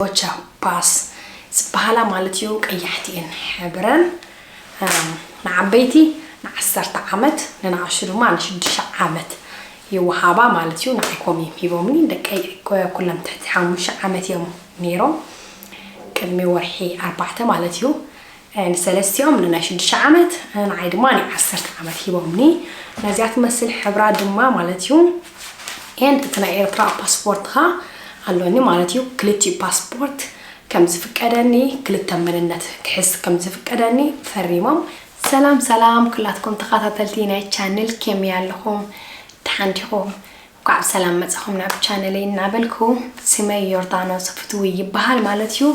ዶቸ ፓስ ዝበሃላ ማለት እዩ። ቀያሕቲ እየን ሕብረን። ንዓበይቲ ንዓሰርተ ዓመት፣ ንንኣሽቱ ድማ ንሽዱሽተ ዓመት ይወሃባ ማለት እዩ። ንዓይ ኮም እዮም ሂቦምኒ። ደቀይ ኩሎም ትሕቲ ሓሙሽተ ዓመት እዮም ነይሮም፣ ቅድሚ ወርሒ ኣርባዕተ ማለት እዩ። ንሰለስቲኦም ንናይ ሽዱሽተ ዓመት፣ ንዓይ ድማ ናይ ዓሰርተ ዓመት ሂቦምኒ። ነዚኣ ትመስል ሕብራ ድማ ማለት እዩ። ኤንድ እቲ ናይ ኤርትራ ፓስፖርትኻ ኣሎኒ ማለት እዩ። ክልቲኡ ፓስፖርት ከም ዝፍቀደኒ፣ ክልተ መንነት ክሕዝ ከም ዝፍቀደኒ ፈሪሞም። ሰላም ሰላም ኩላትኩም ተኸታተልቲ ናይ ቻነል፣ ከመይ ኣለኹም? ደሓን ዲኹም? እንኳዕ ብሰላም መጻኹም ናብ ቻነለይ እናበልኩ፣ ስመይ ዮርዳኖስ ፍትዊ ይበሃል ማለት እዩ።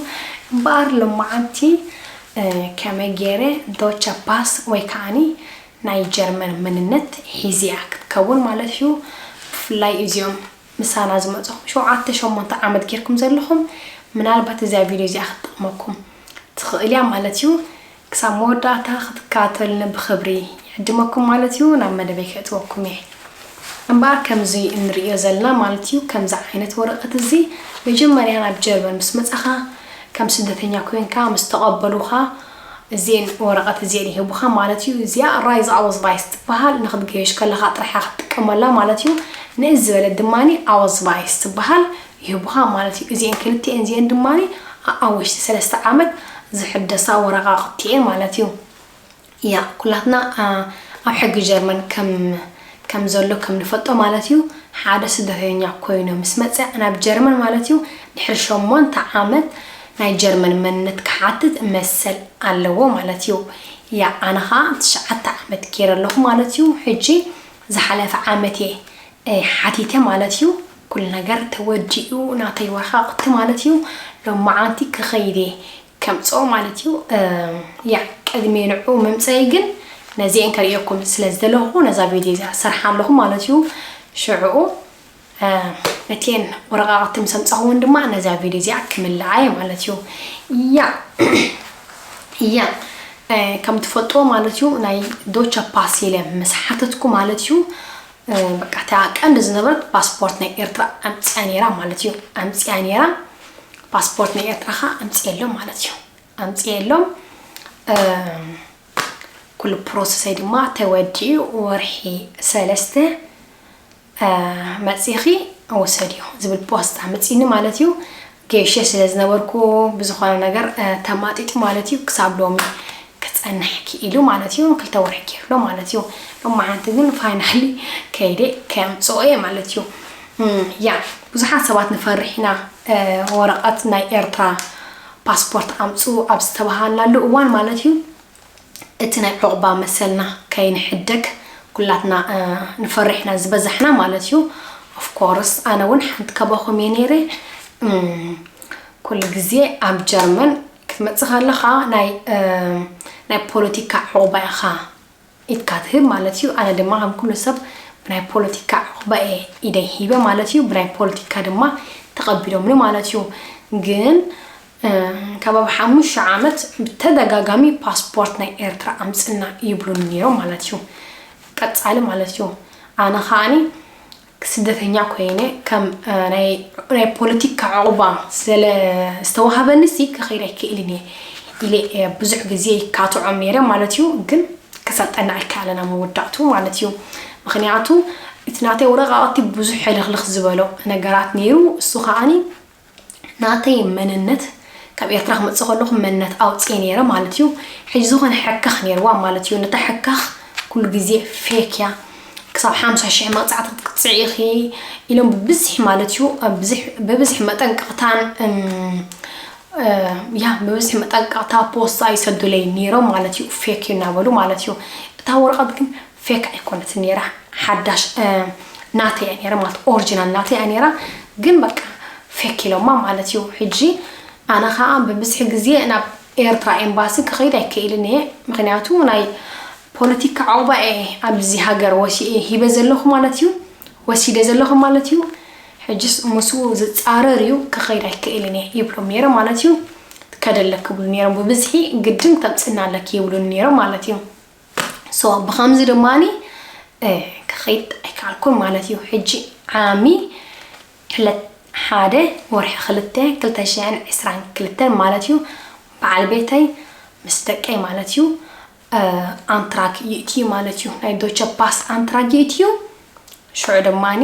እምበኣር ሎማዓንቲ ከመይ ገይረ ዶቸ ፓስ ወይ ከዓኒ ናይ ጀርመን መንነት ሒዝያ ክትከውን ማለት እዩ። ብፍላይ እዚኦም ምሳና ዝመጽኹም ሸውዓተ ሸሞንተ ዓመት ጌርኩም ዘለኹም፣ ምናልባት እዚኣ ቪድዮ እዚኣ ክትጠቕመኩም ትኽእል እያ ማለት እዩ። ክሳብ መወዳእታ ክትከታተሉኒ ብኽብሪ ይዕድመኩም ማለት እዩ። ናብ መደበይ ከእትወኩም እየ። እምበኣር ከምዚ እንርእዮ ዘለና ማለት እዩ፣ ከምዚ ዓይነት ወረቐት እዚ መጀመርያ ናብ ጀርመን ምስ መጻኻ፣ ከም ስደተኛ ኮይንካ ምስ ተቐበሉኻ፣ እዚኤን ወረቐት እዚኤን ይህቡኻ ማለት እዩ። እዚኣ ራይዝ ኣውዝቫይስ ትበሃል፣ ንክትገይሽ ከለኻ ጥራሕ ክትጥቀመላ ማለት እዩ። ንእስ ዝበለት ድማ ኣውዝቫይስ ትበሃል፣ ይህቡኻ ማለት እዩ። እዚኤን ክልቲኤን እዚኤን ድማ ኣውሽቲ ሰለስተ ዓመት ዝሕደሳ ወረቓቕቲ እየን ማለት እዩ። ያ ኩላትና ኣብ ሕጊ ጀርመን ከም ከም ዘሎ ከም ንፈልጦ ማለት እዩ፣ ሓደ ስደተኛ ኮይኑ ምስ መጸ ናብ ጀርመን ማለት እዩ፣ ድሕሪ ሸሞንተ ዓመት ናይ ጀርመን መንነት ክሓትት መሰል ኣለዎ ማለት እዩ። ያ ኣነ ኸዓ ትሽዓተ ዓመት ገይረ ኣለኹ ማለት እዩ። ሕጂ ዝሓለፈ ዓመት እየ ሓቲተ ማለት እዩ። ኩሉ ነገር ተወዲኡ ናተይ ወረቓቕቲ ማለት እዩ። ሎማዓንቲ ክኸይድ እየ ከምፅኦ ማለት እዩ። ያ ቅድሚ ንዑ ምምፀይ ግን ነዚአን ከርእየኩም ስለ ዝደለኹ ነዛ ቪድዮ እዚኣ ሰርሓ ኣለኹ ማለት እዩ። ሽዕኡ ነቲአን ወረቓቕቲ ምስ ኣምፃኹውን ድማ ነዛ ቪድዮ እዚኣ ክምልኣ እየ ማለት እዩ። ያ ያ ከም ትፈልጥዎ ማለት እዩ፣ ናይ ዶቸ ፓስ ኢለ ምስ ሓተትኩ ማለት እዩ፣ በቃ እታ ቀንዲ ዝነበረት ፓስፖርት ናይ ኤርትራ ኣምፅያ ነይራ ማለት እዩ። ኣምፅያ ነይራ፣ ፓስፖርት ናይ ኤርትራ ኸዓ ኣምፅየሎም ማለት እዩ። ኣምፅየሎም፣ ኩሉ ፕሮሰሰይ ድማ ተወዲኡ ወርሒ ሰለስተ መፂኺ ውሰድዮ ዝብል ፖስታ መፂኒ ማለት እዩ። ገይሸ ስለ ዝነበርኩ ብዝኾነ ነገር ተማጢጡ ማለት እዩ፣ ክሳብ ሎሚ ክፀንሕ ክኢሉ ማለት እዩ። ክልተ ወርሒ ገይርሎ ማለት እዩ። ሎማዓንቲ ግን ፋይናሊ ከይደ ከምፅኦ እየ ማለት እዩ። ያ ብዙሓት ሰባት ንፈርሕ ኢና፣ ወረቐት ናይ ኤርትራ ፓስፖርት ኣምፅኡ ኣብ ዝተባሃልናሉ እዋን ማለት እዩ። እቲ ናይ ዑቕባ መሰልና ከይንሕደግ ኩላትና ንፈርሕ ኢና ዝበዛሕና ማለት እዩ። ኦፍኮርስ ኣነ እውን ሓንቲ ካባኹም እየ ነይረ። ኩሉ ግዜ ኣብ ጀርመን ክትመፅእ ከለኻ ናይ ናይ ፖለቲካ ዑቕባ ኢኻ ኢድካ ትህብ ማለት እዩ። ኣነ ድማ ከም ኩሉ ሰብ ብናይ ፖለቲካ ዑቕባ እየ ኢደይ ሂበ ማለት እዩ። ብናይ ፖለቲካ ድማ ተቐቢሎምኒ ማለት እዩ። ግን ካብ ኣብ ሓሙሽተ ዓመት ብተደጋጋሚ ፓስፖርት ናይ ኤርትራ ኣምፅና ይብሉኒ ነይሮም ማለት እዩ። ቀፃሊ ማለት እዩ። ኣነ ከዓኒ ስደተኛ ኮይነ ከም ናይ ፖለቲካ ዕቑባ ስለ ዝተዋሃበኒ ሲ ክኸይድ ኣይክእልን እየ ኢለ ብዙሕ ግዜ ይካትዖም ነይረ ማለት እዩ። ግን ክሰልጠና ኣይከኣለን ኣብ መወዳእቱ ማለት እዩ። ምኽንያቱ እቲ ናተይ ወረቓቕቲ ብዙሕ ሕልኽልኽ ዝበሎ ነገራት ነይሩ። እሱ ከዓኒ ናተይ መንነት ካብ ኤርትራ ክመጽእ ከለኹ መንነት ኣውጽኤ ነይረ ማለት እዩ። ሕጂ ዝኾነ ሕካኽ ነይርዋ ማለት እዩ። ነታ ሕካኽ ኩሉ ግዜ ፌክ እያ። ክሳብ ሓምሳ ሽሕ መቕጻዕቲ ክትቅጽዒ ኢኺ ኢሎም ብብዝሒ ማለት እዩ። ብብዝሒ መጠንቀቕታን ያ ብብዝሒ መጠንቀቕታ ፖስታ ይሰዱለይ ነይሮም ማለት እዩ። ፌክ እዩ እናበሉ ማለት እዩ። እታ ወረቐት ግን ፌክ ኣይኮነትን ነይራ፣ ሓዳሽ ናተይ እያ ነይራ ማለት ኦሪጂናል ናተይ እያ ነይራ። ግን በቃ ፌክ ኢሎማ ማለት እዩ። ሕጂ ኣነ ከዓ ብብዝሒ ግዜ ናብ ኤርትራ ኤምባሲ ክኸይድ ኣይክእልን እየ። ምክንያቱ ናይ ፖለቲካ ዑቕባ እየ ኣብዚ ሃገር ወሲኤ ሂበ ዘለኹ ማለት እዩ። ወሲደ ዘለኹ ማለት እዩ። ሕጅስ ምስኡ ዝፃረር እዩ ክኸይድ ኣይክእልን እየ ይብሎም ነይረ ማለት እዩ። ከደለክ ይብሉ ነይሮም ብብዝሒ ግድን ተምፅና ኣለክ ይብሉን ነይሮም ማለት እዩ። ሶ ብኸምዚ ድማኒ ክኸይድ ኣይከኣልኩን ማለት እዩ። ሕጂ ዓሚ ዕለት ሓደ ወርሒ ክልተ ክልተ ሽሕን ዕስራን ክልተን ማለት እዩ። በዓል ቤተይ ምስ ደቀይ ማለት እዩ ኣምትራክ ይእትዩ ማለት እዩ። ናይ ዶቸ ፓስ ኣምትራክ ይእትዩ። ሽዑ ድማኒ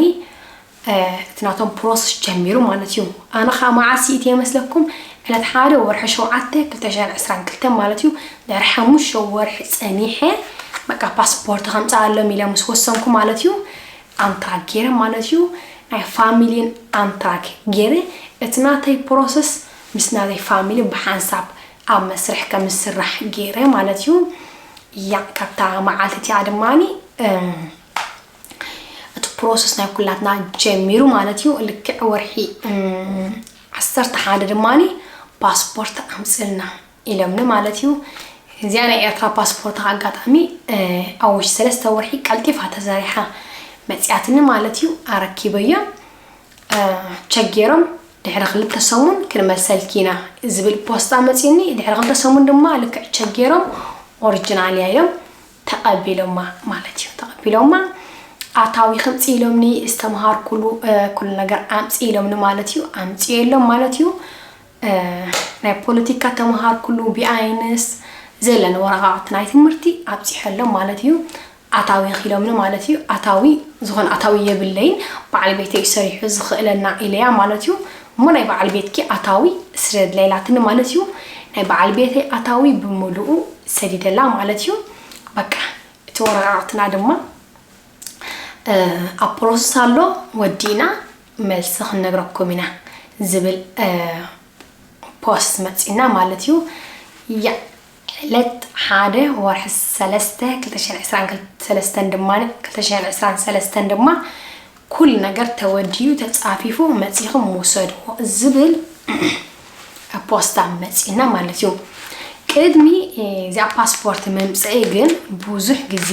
እቲ ናቶም ፕሮሰስ ጀሚሩ ማለት እዩ። ኣነ ከዓ መዓስ ይእትየ መስለኩም? ዕለት ሓደ ወርሒ ሸውዓተ ክልተ ሽሕን ዕስራን ክልተን ማለት እዩ። ድሕሪ ሓሙሽተ ወርሒ ፀኒሐ በቃ ፓስፖርት ከምፅኣሎም ኢለ ምስ ወሰንኩ ማለት እዩ ኣምትራክ ገይረ ማለት እዩ። ናይ ፋሚሊን ኣምትራክ ገይረ እቲ ናተይ ፕሮሰስ ምስ ናተይ ፋሚሊ ብሓንሳብ ኣብ መስርሕ ከም ዝስራሕ ገይረ ማለት እዩ። ያ ካብታ መዓልቲ እቲኣ ድማኒ እቲ ፕሮሰስ ናይ ኩላትና ጀሚሩ ማለት እዩ። ልክዕ ወርሒ ዓሰርተ ሓደ ድማኒ ፓስፖርት ኣምፅልና ኢሎምኒ ማለት እዩ። እዚኣ ናይ ኤርትራ ፓስፖርት ኣጋጣሚ ኣብ ውሽጢ ሰለስተ ወርሒ ቀልጢፋ ተሰሪሓ መፅያትኒ ማለት እዩ። ኣረኪበዮ ቸጌሮም ድሕሪ ክልተ ሰሙን ክንመልሰልኪ ኢና ዝብል ፖስታ መፂኒ። ድሕሪ ክልተ ሰሙን ድማ ልክዕ ቸጌሮም ኦሪጂናል እያ ኢሎም ተቐቢሎማ ማለት እዩ። ተቐቢሎማ ኣታዊ ከምፂ ኢሎምኒ ዝተምሃርኩሉ ኩሉ ነገር ኣምፂ ኢሎምኒ ማለት እዩ። ኣምፂ የሎም ማለት እዩ። ናይ ፖለቲካ ተምሃርኩሉ ቢኣይንስ ዘለን ወረቃቅቲ ናይ ትምህርቲ ኣብፂሐሎም ማለት እዩ። ኣታዊ ኢኺ ኢሎምኒ ማለት እዩ። ኣታዊ ዝኾነ ኣታዊ የብለይን፣ በዓል ቤተይ እዩ ሰሪሑ ዝኽእለና ኢለያ ማለት እዩ። እሞ ናይ በዓል ቤትኪ ኣታዊ ስደድለይ ኢላትኒ ማለት እዩ። ናይ በዓል ቤተይ ኣታዊ ብምሉኡ ሰዲደላ ማለት እዩ። በቃ እቲ ወረቃቅትና ድማ ኣብ ፕሮሰስ ኣሎ፣ ወዲእና መልሲ ክንነግረኩም ኢና ዝብል ፖስት መፂና ማለት እዩ። ያ ዕለት ሓደ ወርሒ ሰለስተ ክልተ ሽሕን ዕስራን ሰለስተን ድማ ክልተ ሽሕን ዕስራን ሰለስተን ድማ ኩሉ ነገር ተወዲኡ ተፃፊፉ መፂኹም ውሰድዎ ዝብል ፖስታ መፂና ማለት እዩ። ቅድሚ እዚኣ ፓስፖርት መምፀኢ ግን ብዙሕ ግዜ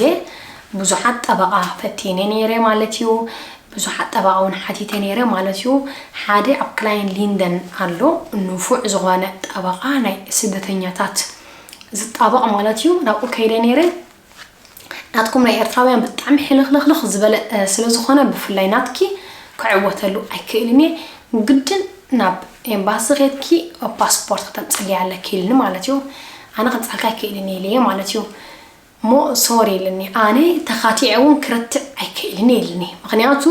ብዙሓት ጠበቃ ፈቲነ ነይረ ማለት እዩ። ብዙሓት ጠበቃ እውን ሓቲተ ነይረ ማለት እዩ። ሓደ ኣብ ክላይን ሊንደን ኣሎ፣ ንፉዕ ዝኾነ ጠበቃ ናይ ስደተኛታት ዝጣበቕ ማለት እዩ። ናብኡ ከይደ ነይረ። ናትኩም ናይ ኤርትራውያን ብጣዕሚ ሕልኽልኽልኽ ዝበለ ስለ ዝኾነ ብፍላይ ናትኪ ክዕወተሉ ኣይክእልን እየ። ግድን ናብ ኤምባሲ ኬድኪ ፓስፖርት ክተምፅልያ ኣለኪ ኢልኒ ማለት እዩ። ኣነ ከምፅኣልካ ኣይክእልን እየ ኢለየ ማለት እዩ። እሞ ሶሪ ኢልኒ። ኣነ ተኻቲዐ እውን ክረትዕ ኣይክእልን እየ ኢልኒ። ምክንያቱ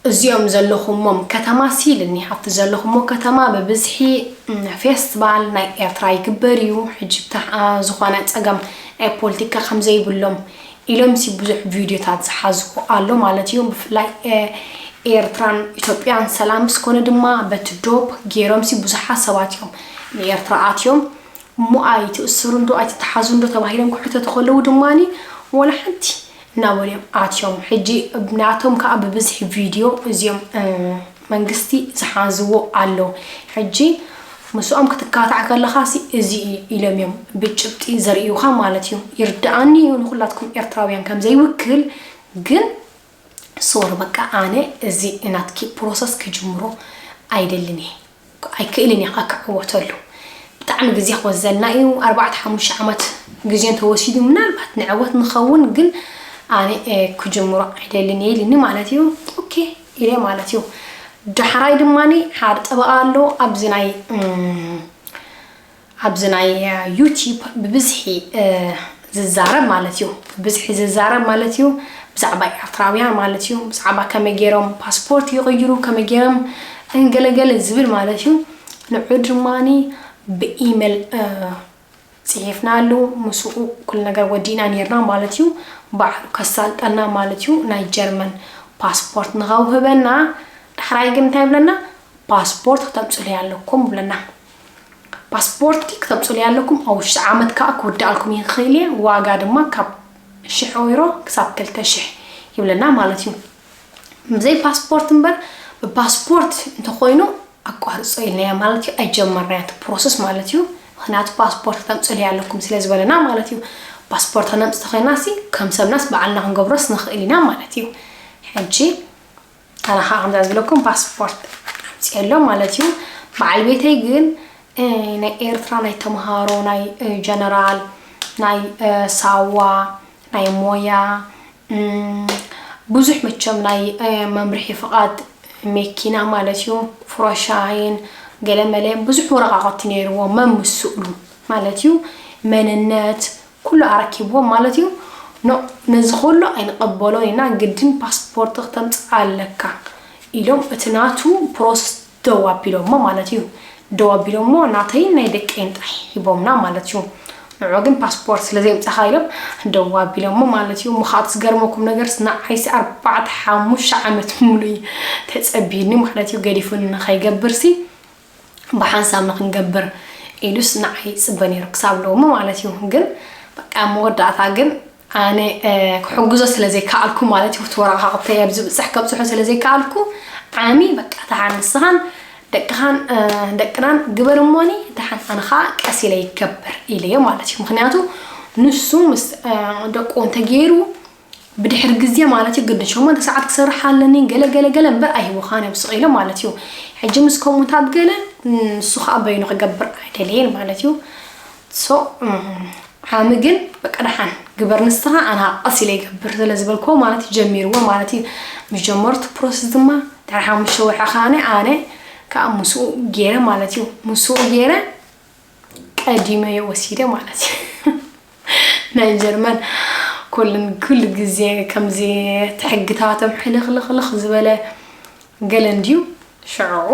እዚኦም ዘለኹሞም ከተማ ሲ ኢልኒ። ኣብቲ ዘለኹሞ ከተማ ብብዝሒ ፌስቲቫል ናይ ኤርትራ ይግበር እዩ። ሕጂ ዝኾነ ፀገም ናይ ፖለቲካ ከምዘይብሎም ኢሎም ሲ ብዙሕ ቪድዮታት ዝሓዝዎ ኣሎ ማለት እዩ። ብፍላይ ኤርትራን ኢትዮጵያን ሰላም ስኮነ ድማ በቲ ዶብ ገይሮም ሲ ብዙሓት ሰባት እዮም ንኤርትራ ኣትዮም እሞ ኣይትእሰሩ እንዶ ኣይትተሓዙ እንዶ ተባሂሎም ክሕተቱ ከለዉ ድማኒ ወላ ሓንቲ እናበሉ እዮም ኣትዮም። ሕጂ ናቶም ከዓ ብብዝሒ ቪድዮ እዚኦም መንግስቲ ዝሓዝዎ ኣሎ። ሕጂ ምስኦም ክትካታዕ ከለኻ ሲ እዚ ኢሎም እዮም ብጭብጢ ዘርእዩኻ ማለት እዩ። ይርድኣኒ እዩ ንኩላትኩም ኤርትራውያን ከም ዘይውክል፣ ግን ሶሪ በቃ ኣነ እዚ ናትኪ ፕሮሰስ ክጅምሮ ኣይደልን እየ። ኣይክእልን እየ ክዕወተሉ። ብጣዕሚ ግዜ ክወስደልና እዩ። ኣርባዕተ ሓሙሽተ ዓመት ግዜ እንተወሲዱ ምናልባት ንዕወት ንኸውን፣ ግን ኣነ ክጅምሮ ኣይደልን እየ ኢልኒ ማለት እዩ። ኦኬ ኢለ ማለት እዩ። ዳሕራይ ድማ ሓደ ጠበቃ ኣሎ ኣብዚ ናይ ኣብዚ ናይ ዩቲብ ብብዝሒ ዝዛረብ ማለት እዩ። ብብዝሒ ዝዛረብ ማለት እዩ ብዛዕባ ኤርትራውያን ማለት እዩ። ብዛዕባ ከመይ ገይሮም ፓስፖርት ይቕይሩ፣ ከመይ ገይሮም እንገለገለ ዝብል ማለት እዩ። ንዑ ድማኒ ብኢሜል ፅሒፍናሉ ምስኡ ኩሉ ነገር ወዲእና ነይርና ማለት እዩ። ባዕሉ ከሳልጠና ማለት እዩ። ናይ ጀርመን ፓስፖርት ንኸውህበና ዳሕራይ ግን እንታይ ይብለና? ፓስፖርት ክተምፅሉ ኣለኩም ብለና። ፓስፖርት ክተምፅሉ ኣለኩም ኣብ ውሽጢ ዓመት ከዓ ክውዳኣልኩም ይኽእል እየ። ዋጋ ድማ ካብ ሽሕ ኦይሮ ክሳብ ክልተ ሽሕ ይብለና ማለት እዩ። ብዘይ ፓስፖርት እምበር ብፓስፖርት እንተኮይኑ ኣቋርፆ ኢልናያ ማለት እዩ። ኣይጀመርናያ እቲ ፕሮሰስ ማለት እዩ። ምክንያቱ ፓስፖርት ክተምፅሉ ኣለኩም ስለ ዝበለና ማለት እዩ። ፓስፖርት ክነምፅ ተኮይና ሲ ከም ሰብናስ ባዕልና ክንገብሮስ ንኽእል ኢና ማለት እዩ። ሕጂ ኣነ ከዓ ከምዛ ዝበለኩም ፓስፖርት ኣምፅኤ ኣሎ ማለት እዩ። በዓል ቤተይ ግን ናይ ኤርትራ ናይ ተምሃሮ ናይ ጀነራል ናይ ሳዋ ናይ ሞያ ብዙሕ መቸም ናይ መምርሒ ፍቓድ መኪና ማለት እዩ፣ ፍሮሻይን ገለመለ ብዙሕ ወረቓቕቲ ነይርዎ። መምስእሉ ማለት እዩ፣ መንነት ኩሉ ኣረኪብዎም ማለት እዩ። ኖ፣ ነዚ ኩሉ ኣይንቐበሎን ኢና፣ ግድን ፓስፖርት ክተምፅእ ኣለካ ኢሎም እቲ ናቱ ፕሮሰስ ደው ኣቢሎሞ ማለት እዩ። ደው ኣቢሎሞ ናተይን ናይ ደቀይን ጥራሕ ሂቦምና ማለት እዩ። ንዑ ግን ፓስፖርት ስለ ዘየምጻኻ ኢሎም ደው ኣቢሎሞ ማለት እዩ። ምኻት ዝገርመኩም ነገርስ ንዓይሲ ኣርባዕተ ሓሙሽተ ዓመት ሙሉ እዩ ተጸቢኒ ማለት እዩ። ገዲፉኒ ንኸይገብርሲ ብሓንሳብ ንክንገብር ኢሉስ ንዓይ ይጽበ ነይሩ ክሳብ ሎሚ ማለት እዩ። ግን በቃ መወዳእታ ግን ኣነ ክሕግዞ ስለ ዘይከኣልኩ ማለት እዩ፣ እቲ ወረቓቕተይ ኣብዚ ብፅሕ ከብፅሖ ስለ ዘይከኣልኩ ዓሚ በቃ ተሓን ንስኻን ደቅኻን ደቅናን ግበር እሞኒ ተሓን ኣነ ከዓ ቀስ ኢለ ይገብር ኢለዮ ማለት እዩ። ምክንያቱ ንሱ ምስ ደቁ እንተገይሩ ብድሕሪ ግዜ ማለት እዩ ግድን ሸሞንተ ሰዓት ክሰርሕ ኣለኒ ገለ ገለ ገለ እምበር ኣይህቡኻን እዮም ስቕ ኢሎም ማለት እዩ። ሕጂ ምስ ከምኡታት ገለ ንሱ ከዓ በይኑ ክገብር ኣይደለየን ማለት እዩ። ሶ ዓሚ ግን በቃ ደሓን ግበር ንስኻ ኣና ቀስ ኢለ ይገብር ስለ ዝበልክዎ ማለት እዩ ጀሚርዎ ማለት እዩ። ምስ ጀመሩ እቲ ፕሮሰስ ድማ ድሕሪ ሓሙሽተ ወርሒ ከኣነ ኣነ ከዓ ምስኡ ገይረ ማለት እዩ። ምስኡ ገይረ ቀዲመዮ ወሲደ ማለት እዩ። ናይ ጀርመን ኩልን ኩሉ ግዜ ከምዚ ትሕግታቶም ሕልኽልኽልኽ ዝበለ ገለ እንድዩ ሽዑ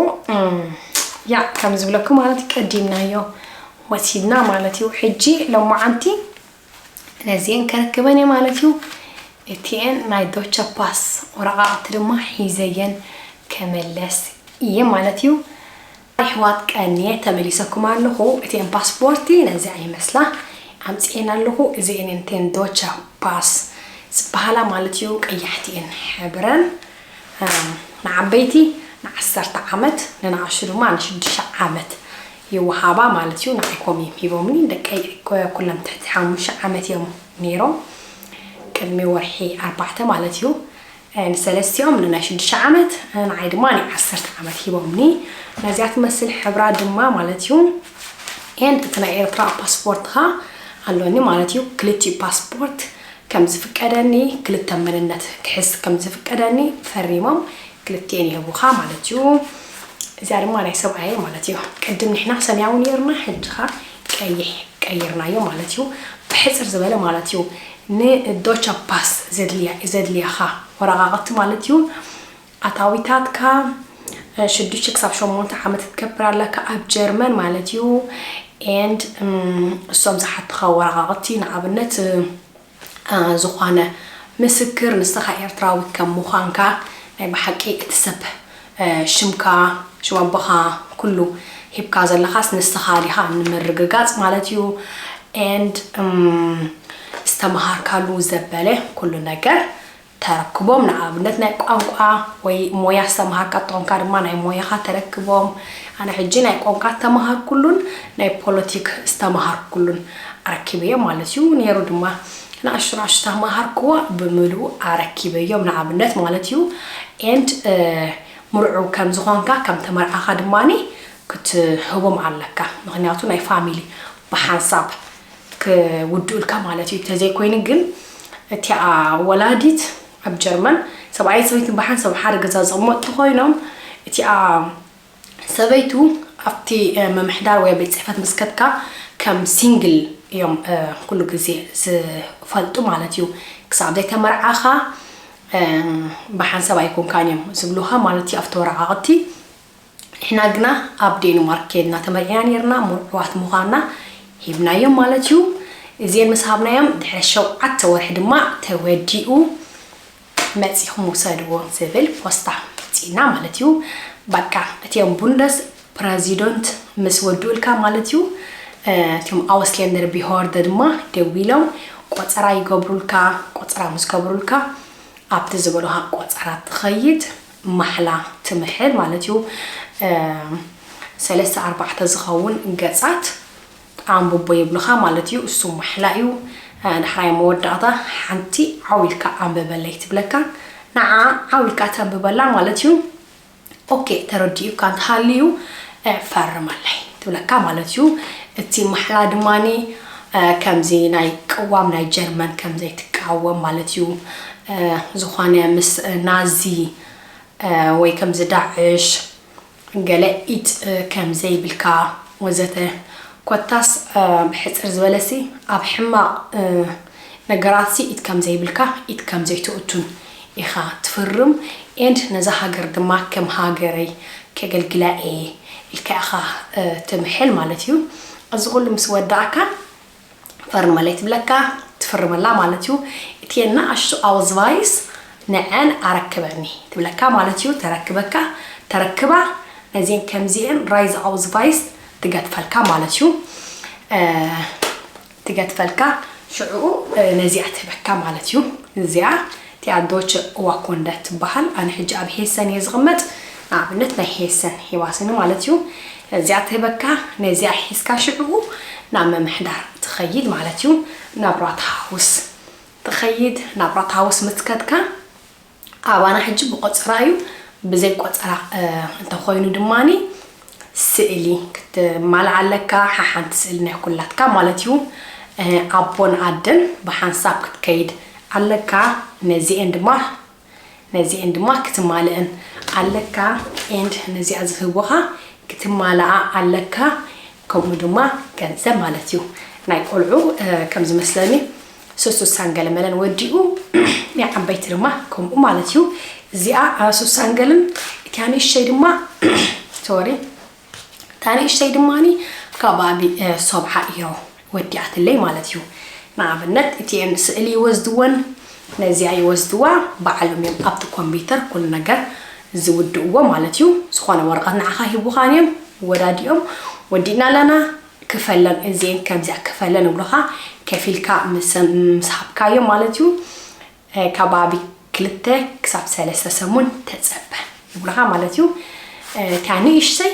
ያ ከም ዝብለኩ ማለት ቀዲምናዮ ወሲድና ማለት እዩ። ሕጂ ሎማዓንቲ ነዚአን ከረክበን እየ ማለት እዩ። እቲአን ናይ ዶቸ ፓስ ወረቓቕቲ ድማ ሒዘየን ከመለስ እየ ማለት እዩ። ኣሕዋት ቀንየ ተመሊሰኩም ኣለኹ። እቲአን ፓስፖርቲ ነዚኣ ይመስላ ኣምፅኤን ኣለኹ። እዚአን እንተን ዶቸ ፓስ ዝበሃላ ማለት እዩ። ቀያሕቲ እየን ሕብረን ንዓበይቲ ንዓሰርተ ዓመት ንንኣሽቱ ድማ ንሽዱሽተ ዓመት ይወሃባ ማለት እዩ። ንዓይ ኮም እዮም ሂቦምኒ ደቀይ ኩሎም ትሕቲ ሓሙሽተ ዓመት እዮም ነይሮም ቅድሚ ወርሒ ኣርባዕተ ማለት እዩ። ንሰለስቲኦም ንናይ ሽዱሽተ ዓመት ንዓይ ድማ ናይ ዓሰርተ ዓመት ሂቦምኒ። ነዚኣ ትመስል ሕብራ ድማ ማለት እዩ። ኤንድ እቲ ናይ ኤርትራ ፓስፖርትኻ ኣሎኒ ማለት እዩ። ክልቲኡ ፓስፖርት ከም ዝፍቀደኒ ክልተ መንነት ክሕዝ ከም ዝፍቀደኒ ፈሪሞም ክልቲኤን ይህቡኻ ማለት እዩ። እዚኣ ድማ ናይ ሰብኣየ ማለት እዩ። ቅድም ንሕና ሰማያዊ ነይርና ሕጂ ኸ ቀይሕ ቀይርናዮ ማለት እዩ። ብሕፅር ዝበለ ማለት እዩ ንዶቸ ፓስ ዘድልያ ዘድልያኻ ወረቓቕቲ ማለት እዩ። ኣታዊታትካ ሽዱሽተ ክሳብ ሸሞንተ ዓመት ክትገብር ኣለካ ኣብ ጀርመን ማለት እዩ። ኤንድ እሶም ዝሓትኻ ወረቓቕቲ ንኣብነት ዝኾነ ምስክር ንስኻ ኤርትራዊ ከም ምዃንካ ናይ ብሓቂ እቲ ሰብ ሽምካ ሽም ኣቦኻ ኩሉ ሂብካ ዘለኻስ ንስኻ ዲኻ ንምርግጋጽ ማለት እዩ። ኤንድ ዝተምሃርካሉ ዘበለ ኩሉ ነገር ተረክቦም ንኣብነት ናይ ቋንቋ ወይ ሞያ ዝተምሃርካ ተኾንካ ድማ ናይ ሞያኻ ተረክቦም። ኣነ ሕጂ ናይ ቋንቋ ዝተምሃርኩሉን ናይ ፖለቲክ ዝተምሃርኩሉን ኣረኪበዮ ማለት እዩ። ነይሩ ድማ ንኣሽቱ ንኣሽቱ ዝተምሃርክዎ ብምልኡ ኣረኪበዮም ንኣብነት ማለት እዩ። ኤንድ ምርዑው ከም ዝኾንካ ከም ተመርዓኻ ድማ ክትህቦም ኣለካ። ምክንያቱ ናይ ፋሚሊ ብሓንሳብ ክውድኡልካ ማለት እዩ። እንተዘይኮይኑ ግን እቲኣ ወላዲት ኣብ ጀርመን ሰብኣይ ሰበይትን ብሓንሳብ ሓደ ገዛ ዝቕመጡ ኮይኖም እቲኣ ሰበይቱ ኣብቲ ምምሕዳር ወይ ቤት ፅሕፈት ምስ ከድካ ከም ሲንግል እዮም ኩሉ ግዜ ዝፈልጡ ማለት እዩ። ክሳብ ዘይተመርዓኻ ብሓንሳብ ኣይኮንካን እዮም ዝብሉኻ ማለት እዩ ኣብቲ ወረቓቕቲ። ንሕና ግና ኣብ ዴንማርክ ከድና ተመርዒና ነርና ምርዑዋት ምዃንና ሂብናዮም ማለት እዩ። እዚአን ምስ ሃብናዮም ድሕሪ ሸውዓተ ወርሒ ድማ ተወዲኡ መፂኹም ውሰድዎ ዝብል ፖስታ መፂና ማለት እዩ። በቃ እቲኦም ቡንደስ ፕረዚደንት ምስ ወድኡልካ ማለት እዩ። እቲኦም ኣውስሌንደር ቢሆርደ ድማ ደዊሎም ቆፀራ ይገብሩልካ። ቆፀራ ምስ ገብሩልካ ኣብቲ ዝበሉኻ ቆፀራ ትኸይድ ማሕላ ትምሕል ማለት እዩ። ሰለስተ ኣርባዕተ ዝኸውን ገፃት ኣንብቦ ይብሉኻ ማለት እዩ። እሱ ማሕላ እዩ። ዳሕራይ መወዳእታ ሓንቲ ዓው ኢልካ ኣንብበለይ ትብለካ። ንዓ ዓው ኢልካ ተንብበላ ማለት እዩ። ኦኬ ተረዲኡካ እንተሃልዩ ፈርመለይ ትብለካ ማለት እዩ። እቲ ማሕላ ድማኒ ከምዚ ናይ ቅዋም ናይ ጀርመን ከምዘይትቃወም ማለት እዩ። ዝኾነ ምስ ናዚ ወይ ከምዚ ዳዕሽ ገለ ኢድ ከም ዘይብልካ ወዘተ። ኮታስ ብሕፅር ዝበለሲ ኣብ ሕማቕ ነገራትሲ ኢድ ከም ዘይብልካ፣ ኢድ ከም ዘይትእቱን ኢኻ ትፍርም። ኤንድ ነዛ ሃገር ድማ ከም ሃገረይ ከገልግላ እየ ኢልካ ኢኻ ትምሕል ማለት እዩ። እዚ ኩሉ ምስ ወዳእካ ፈርመለይ ትብለካ፣ ትፍርመላ ማለት እዩ። እቲ ንኣሽቱ ኣውዝቫይስ ንዐን ኣረክበኒ ትብለካ ማለት እዩ። ተረክበካ፣ ተረክባ ነዚን ከምዚኤን ራይዝ ኣውዝቫይስ ትገድፈልካ ማለት እዩ። ትገድፈልካ ሽዕኡ ነዚኣ ትህበካ ማለት እዩ። እዚኣ እቲኣ ዶች ዋኮንደ ትበሃል። ኣነ ሕጂ ኣብ ሄሰን እየ ዝቕመጥ። ንኣብነት ናይ ሄሰን ሂባስኒ ማለት እዩ። እዚኣ ትህበካ፣ ነዚኣ ሒዝካ ሽዕኡ ናብ ምምሕዳር ትኸይድ ማለት እዩ። ናብ ራትሃውስ ትኸይድ። ናብ ራትሃውስ ምስ ከድካ ኣባና ሕጂ ብቆጸራ እዩ። ብዘይ ቆጸራ እንተኾይኑ ድማኒ ስእሊ ክትማልእ ኣለካ። ሓሓንቲ ስእሊ ናይ ኩላትካ ማለት እዩ። ኣቦን ኣደን ብሓንሳብ ክትከይድ ኣለካ። ነዚኤን ድማ ነዚኤን ድማ ክትማልእን ኣለካ። ኤንድ ነዚኣ ዝህቡኻ ክትማልኣ ኣለካ። ከምኡ ድማ ገንዘብ ማለት እዩ። ናይ ቆልዑ ከም ዝመስለኒ ሶስት ስሳን ገለመለን ወዲኡ ናይ ዓበይቲ ድማ ከምኡ ማለት እዩ። እዚኣ ሶስት ሳንገልን እቲያ ንእሽተይ ድማ ሶሪ እታ ንእሽተይ ድማኒ ከባቢ ሰብዓ ኢሮ ወዲኣትለይ ማለት እዩ። ንኣብነት እቲኤን ስእሊ ይወስድወን ነዚኣ ይወስድዋ ባዕሎም እዮም ኣብቲ ኮምፒውተር ኩሉ ነገር ዝውድእዎ ማለት እዩ። ዝኾነ ወረቐት ንዓኻ ሂቡኻን እዮም ወዳዲኦም ወዲእና ኣለና ክፈለን እዚኤን ከምዚኣ ክፈለን ይብሉኻ። ከፊልካ ምስ ምስ ሃብካዮም ማለት እዩ። ከባቢ ክልተ ክሳብ ሰለስተ ሰሙን ተጸበ ይብሉኻ ማለት እዩ። እታ ንእሽተይ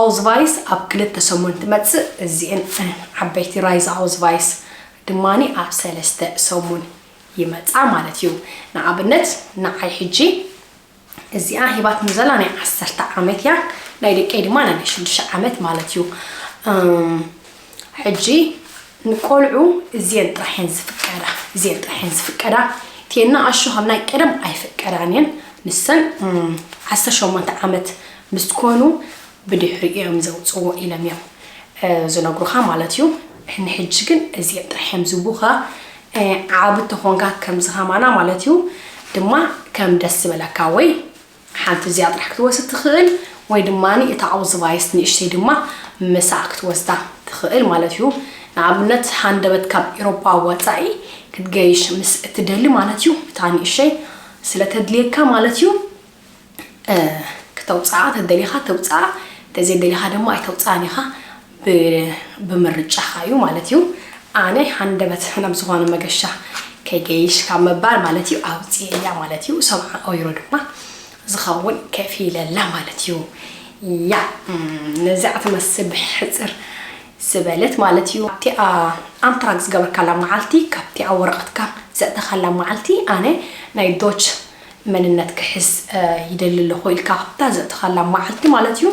ኣውዝቫይስ ኣብ ክልተ ሰሙን ትመጽእ። እዚኤን ዓበይቲ ራይዝ ኣውዝቫይስ ድማኒ ኣብ ሰለስተ ሰሙን ይመጻ ማለት እዩ። ንኣብነት ንዓይ ሕጂ እዚኣ ሂባትኒ ዘላ ናይ ዓሰርተ ዓመት እያ። ናይ ደቀይ ድማ ናይ ሽዱሽተ ዓመት ማለት እዩ። ሕጂ ንቆልዑ እዚኤን ጥራሕ እየን ዝፍቀዳ፣ እዚኤን ጥራሕ እየን ዝፍቀዳ። እቲኤን ንኣሽቱ ከም ናይ ቀደም ኣይፍቀዳን እየን። ንሰን ዓሰርተ ሸሞንተ ዓመት ምስ ኮኑ ብድሕሪ እዮም ዘውፅዎ ኢሎም እዮም ዝነግሩኻ ማለት እዩ። ንሕጂ ግን እዚኤን ጥራሕ እዮም ዝቡኻ። ዓብ ተኾንካ ከምዚ ከማና ማለት እዩ ድማ ከም ደስ ዝበለካ ወይ ሓንቲ እዚኣ ጥራሕ ክትወስድ ትኽእል ወይ ድማ እታ ኣውዝቫይስ ንእሽተይ ድማ ምሳኣ ክትወስዳ ትኽእል ማለት እዩ። ንኣብነት ሃንደበት ካብ ኤሮፓ ወፃኢ ክትገይሽ ምስ እትደሊ ማለት እዩ እታ ንእሽተይ ስለተድልየካ ማለት እዩ። ክተውፅኣ ተደሊኻ ተውፅኣ፣ ተዘይደሊኻ ድማ ኣይተውፅኣን ኢኻ። ብምርጫኻ እዩ ማለት እዩ። ኣነ ሃንደበት ናብ ዝኾነ መገሻ ከይገይሽ ካብ ምባል ማለት እዩ ኣውፅኤያ ማለት እዩ። ሰብዓ ኦይሮ ድማ ዝኸውን ከፊለላ ማለት እዩ። ያ ነዚኣ ትመስል ብሕፅር ዝበለት ማለት እዩ። ኣብቲኣ ኣንትራግ ዝገበርካላ መዓልቲ ካብቲኣ ወረቐትካ ዘእተኻላ መዓልቲ ኣነ ናይ ዶች መንነት ክሕዝ ይደሊ ኣለኹ ኢልካ ካብታ ዘእተኻላ መዓልቲ ማለት እዩ።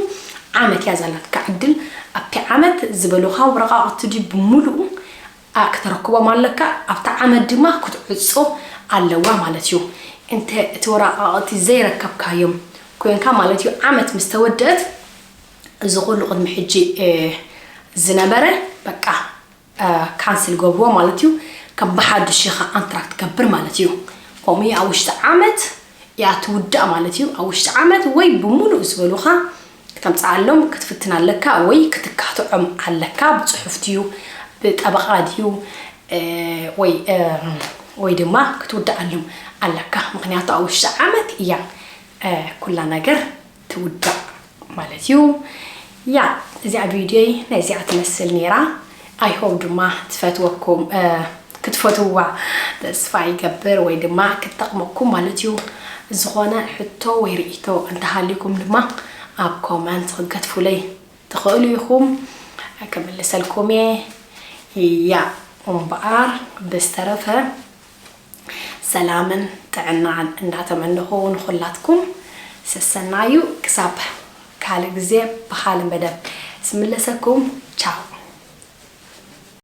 ዓመት እያ ዘላትካ ዕድል። ኣብቲ ዓመት ዝበሉኻ ወረቓቕቲ ድዩ ብምሉኡ ክተረክቦም ኣለካ። ኣብታ ዓመት ድማ ክትዕጾ ኣለዋ ማለት እዩ። እንተ እቲ ወረቓቕቲ ዘይረከብካዮም ኮንካ ማለት እዩ ዓመት ምስ ተወደአት እዚ ኩሉ ቅድሚ ሕጂ ዝነበረ በቃ ካንስል ገብርዎ ማለት እዩ። ከም ብሓዱሽ ኢኻ ኣንትራክት ትገብር ማለት እዩ። ከምኡ ኣብ ውሽጢ ዓመት እያ ትውዳእ ማለት እዩ። ኣብ ውሽጢ ዓመት ወይ ብምሉእ ዝበሉኻ ክተምፅኣሎም ክትፍትን ኣለካ ወይ ክትካትዖም ኣለካ። ብፅሑፍ ድዩ ብጠበቓ ድዩ ወይ ወይ ድማ ክትውዳኣሎም ኣለካ። ምክንያቱ ኣብ ውሽጢ ዓመት እያ ኩላ ነገር ትውዳእ ማለት እዩ። ያ እዚኣ ቪድዮይ ነዚኣ ትመስል ነይራ። ኣይ ሆፕ ድማ ትፈትወኩም ክትፈትውዋ ተስፋ ይገብር ወይ ድማ ክትጠቕመኩም ማለት እዩ። ዝኾነ ሕቶ ወይ ርእይቶ እንተሃልዩኩም ድማ ኣብ ኮመንት ክትገትፉለይ ትኽእሉ ኢኹም። ክምልሰልኩም እየ። ያ እምበኣር ብዝተረፈ ሰላምን ጥዕናን እንዳተመነኹ ንኹላትኩም ሰሰናዩ ክሳብ ካልእ ግዜ ብኻልእ መደብ ስምለሰኩም። ቻው።